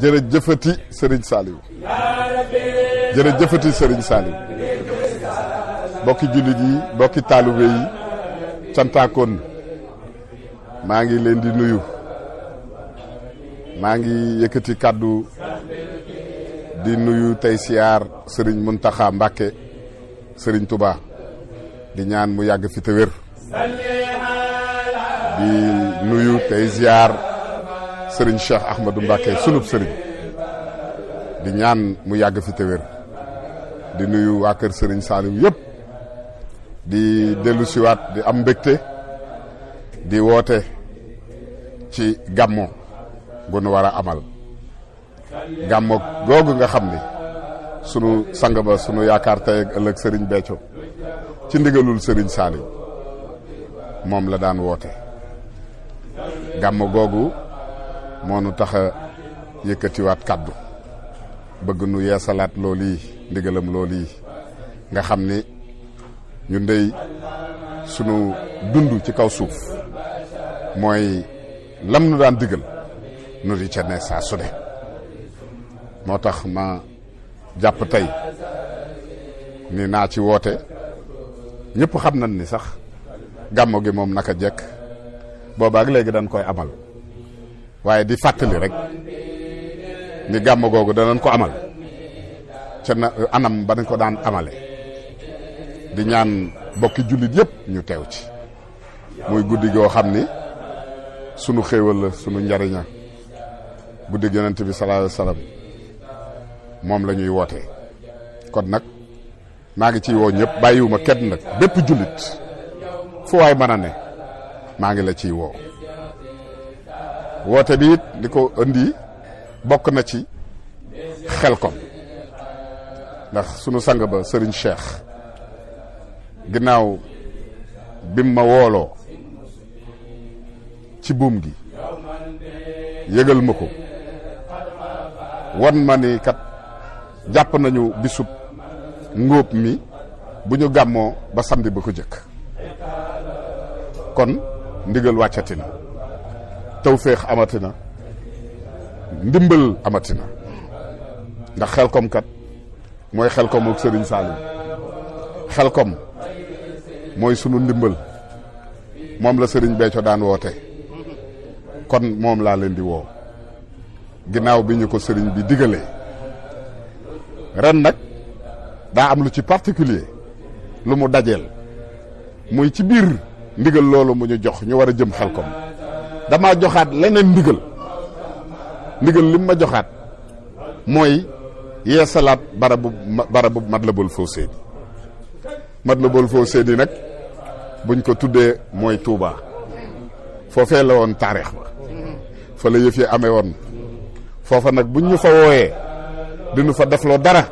jërëjëfati Serigne Saliou jërëjëfati Serigne Saliou bokki jullit yi bokki taalibe yi cantaakoon maa ngi leen di nuyu maa ngi yëkkati kàddu di nuyu tey siyaar Serigne Mountakha Mbacké Serigne Touba di ñaan mu yàgg fi te wér di nuyu tey ziar Serigne Cheikh Ahmadou Mbacké sunub Serigne di ñaan mu yàgg fi te wér di nuyu waa kër Serigne Saliou yëpp di dellu siwaat di am mbégte di woote ci gàmmo gu nu war a amal gàmmo googu nga xam ni sunu sang ba sunu yaakaar tey ak ëllëg Serigne Béthio ci ndigalul Serigne Saliou moom la daan woote gàmmo googu moo nu tax a yëkkatiwaat kaddu bëgg nu yeesalaat loolu yi ndigalam loolu yi nga xam ni ñun dey sunu dund ci kaw suuf mooy lam nu daan digal nu di ca ne saa su ne moo tax ma jàpp tey ni naa ci woote ñëpp xam nañ ni sax gàmmo gi moom naka jekk boobaak léegi dañ koy amal waaye di fàttali rek ni gàmmo googu danañ ko amal ca na anam ba nañ ko daan amale di ñaan bokki jullit yëpp ñu teew ci muy guddi goo xam ni sunu xéewal la sunu njariña guddi yonent bi sallallahu alayhi wasallam moom la ñuy woote kon nag maa ngi ciy woo ñëpp bàyyiwuma kenn nag bépp jullit fu waay mën a ne maa ngi la ciy woo woote bi it li ko indi bokk na ci Xelkom ndax sunu sang ba Serigne Cheikh ginnaaw bim ma wooloo ci buum gi yëgal ma ko wan ma ni kat jàpp nañu bisub ngóob mi bu ñu gàmmoo ba samedi ba ko jëkk kon ndigal wàccati na tawféex amati na ndimbal amati na ndax Xelkom kat mooy Xelkom ak Serigne Saliou Xelkom mooy sunu ndimbal moom la Serigne Béthio daan woote kon moom laa leen di woo ginnaaw bi ñu ko Serigne bi digalee ren nag daa am lu ci particulier lu mu dajeel muy ci biir ndigal loolu mu ñu jox ñu war a jëm Xelkom damaa joxaat leneen ndigal lim ma joxaat mooy yeesalaat barabu Matlabul Fawzayni Matlabul Fawzayni nag buñ ko tuddee mooy Touba foofee la woon taarix ba fa la yëf yi amee woon foofa nag buñ ñu fa wooyee diñu fa defloo dara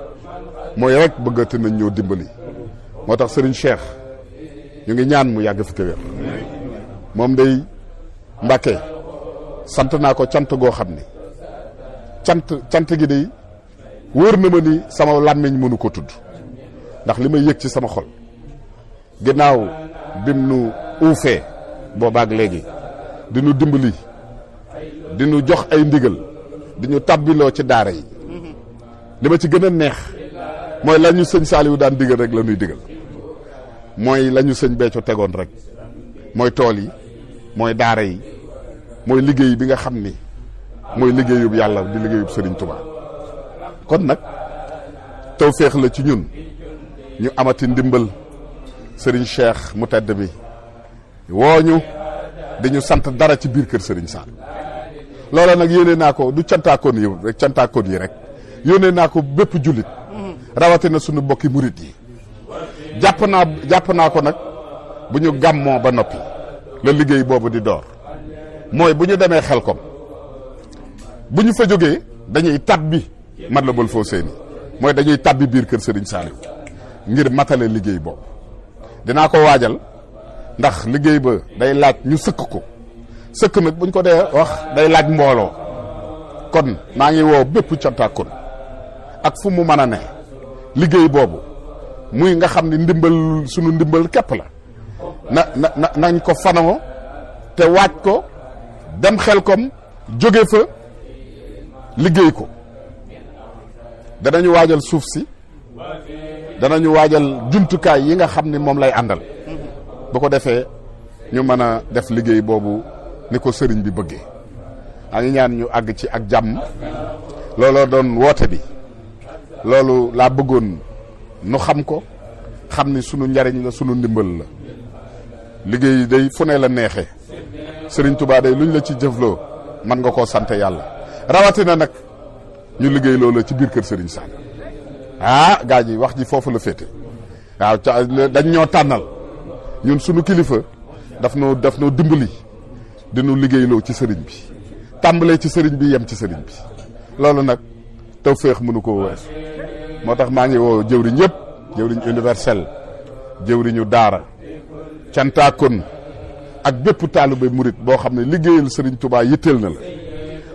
mooy rek bëggati nañ ñoo dimbali moo tax Serigne Cheikh ñu ngi ñaan mu yàgg fi te wér moom day Mbacké sant naa ko cant goo xam ni cant gi day wóor na ma ni sama làmmiñ mënu ko tudd ndax li may yëg ci sama xol ginnaaw bim nu uufee boobaak léegi di nu dimbali di nu jox ay ndigal di ñu tàbbiloo ci daara yi li ma ci gën a neex mooy la ñu sëñ Saliou daan digal rek la ñuy digal mooy la ñu sëñ Béthio tegoon rek mooy tool yi mooy daara yi mooy liggéey bi nga xam ni mooy liggéeyub yàlla di liggéeyub Serigne Touba kon nag tawféex la ci ñun ñu amati ndimbal Serigne Cheikh mu tedd bi wooñu dañu sant dara ci biir kër Serigne Saliou loola nag yónnee naa ko du cantaakoon yi rek cantaakoon yi rek yónnee naa ko bépp jullit rawatina sunu bokki murit yi jàpp naa ko nag bu ñu gàmmoo ba noppi la liggéey boobu di door mooy bu ñu demee Xelkom bu ñu fa jógee dañuy tabbi Matlabul Fawzayni mooy dañuy tabbi biir kër Serigne Saliou ngir matale liggéey boobu dinaa ko waajal ndax liggéey ba day laaj ñu sëkk ko sëkk nag buñ ko dee wax day laaj mbooloo kon maa ngi woo bépp cantaakoon ak fu mu mën a ne liggéey boobu muy nga xam ni ndimbal sunu ndimbal képp la nañ ko fanoo te waaj ko dem Xelkom jóge fa liggéey ko danañu waajal suuf si danañu waajal jumtukaay yi nga xam ni moom lay àndal bu ko defee ñu mën a def liggéey boobu ni ko sëriñ bi bëggee a ngi ñaan ñu àgg ci ak jàmm looloo doon woote bi loolu laa bëggoon nu xam ko xam ni sunu njariñ la sunu ndimbal la liggéey day fu ne la neexee sëriñ Touba day luñ la ci jëfloo mën nga koo sant yàlla rawatina nag ñu liggéey loolu ci biir kër sëriñ Sall gaa ji wax ji foofu la féete waaw dañ ñoo tànnal ñun sunu kilifa daf noo dimbali dinu liggéeyloo ci sëriñ bi tàmbalee ci sëriñ bi yem ci sëriñ bi loolu nag tawféex mënu koo weesu moo tax maa ngi woo jëwriñ yëpp jëwriñ universel jëwriñu daara cantaakon ak bépp taalibe murit boo xam ne liggéeyal sëriñ Touba yitteel na la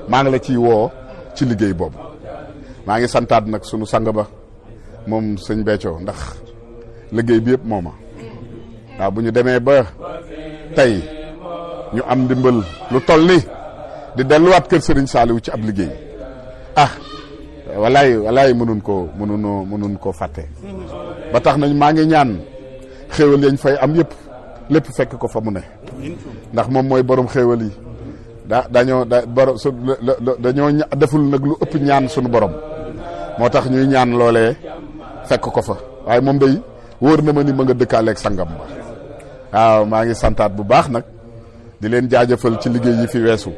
maa ngi la ciy woo ci liggéey boobu maa ngi santaat nag sunu sang ba moom sëñ Béthio ndax liggéey bi yëpp mooma waaw bu ñu demee ba tey ñu am ndimbal lu toll ni di delluwaat kër sëriñ Saliou ci ab liggéey walaay mënun koo fàtte ba tax nañ maa ngi ñaan xéewal yañ fay am yëpp lépp fekk ko fa mu ne ndax moom mooy borom xéewal yi dañoo deful nag lu ëpp ñaan sunu borom moo tax ñuy ñaan loolee fekk ko fa waaye moom day wóor na ma ni ma nga dëkkaaleeg sangam ba waaw maa ngi santaat bu baax nag di leen jaajëfal ci liggéey yi fi weesu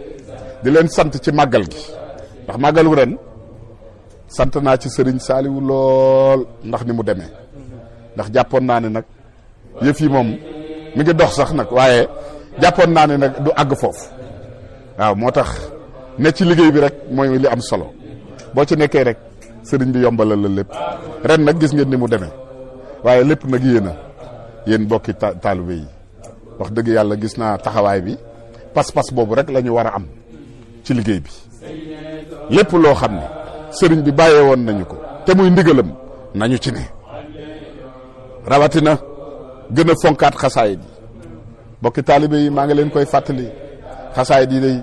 di leen sant ci màggal gi ndax màggalu ren sant naa ci sëriñ Saliou lool ndax ni mu demee ndax jàppoon naa ne nag yëf yi moom mi ngi dox sax nag waaye jàppoon naa ne nag du àgg foofu waaw moo tax ne ci liggéey bi rek mooy li am solo boo ci nekkee rek sëriñ bi yombalal la lépp ren nag gis ngeen ni mu demee waaye lépp nag yéen bokki taalibe yi wax dëgg yàlla gis naa taxawaay bi pas-pas boobu rek la ñu war a am ci liggéey bi lépp loo xam ne sëriñ bi bàyyee woon nañu ko te muy ndigalam nañu ci ne rawatina gën a fonkaat xasaayid yi bokki taalibe yi maa ngi leen koy fàttali xasaayid yi day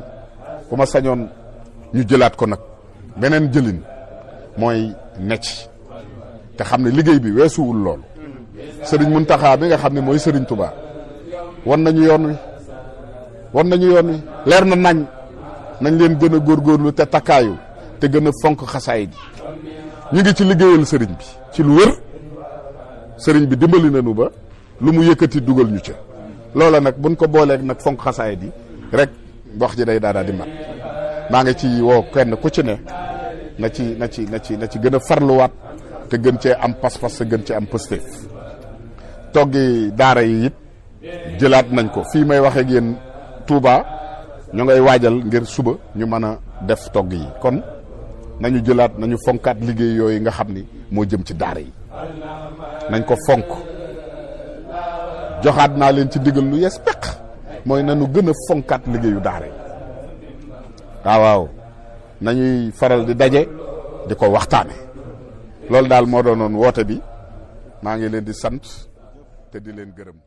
bu ma sañoon ñu jëlaat ko nag beneen jëlin mooy necc te xam ne liggéey bi weesuwul loolu sëriñ Muntaxa bi nga xam ne mooy sëriñ Touba wan nañu yoon wi leer na nañ leen gën a góorgóorlu te takkaayu te gën a fonk xasaayid yi ñu ngi ci liggéeyal sëriñ bi ci lu wër sëriñ bi dimbali nañu ba lu mu yëkkati dugal ñu ca loola nag buñ ko booleeg nag fonk xasaayid yi rek wax ji day daal di mat maa ngi ci woo kenn ku ci ne na ci gën a farluwaat te gën cee am pas-pas te gën cee am pëstéef toggi daara yi it jëlaat nañ ko fii may waxee ak yéen Touba ñu ngay waajal ngir suba ñu mën a def togg yi kon nañu jëlaat nañu fonkaat liggéey yooyu nga xam ni moo jëm ci daara yi nañ ko fonk joxaat naa leen ci ndigal lu yes peq mooy nañu gën a fonkaat liggéeyu daara yi waaw nañuy faral di daje di ko waxtaane loolu daal moo doonoon woote bi maa ngi leen di sant te di leen gërëm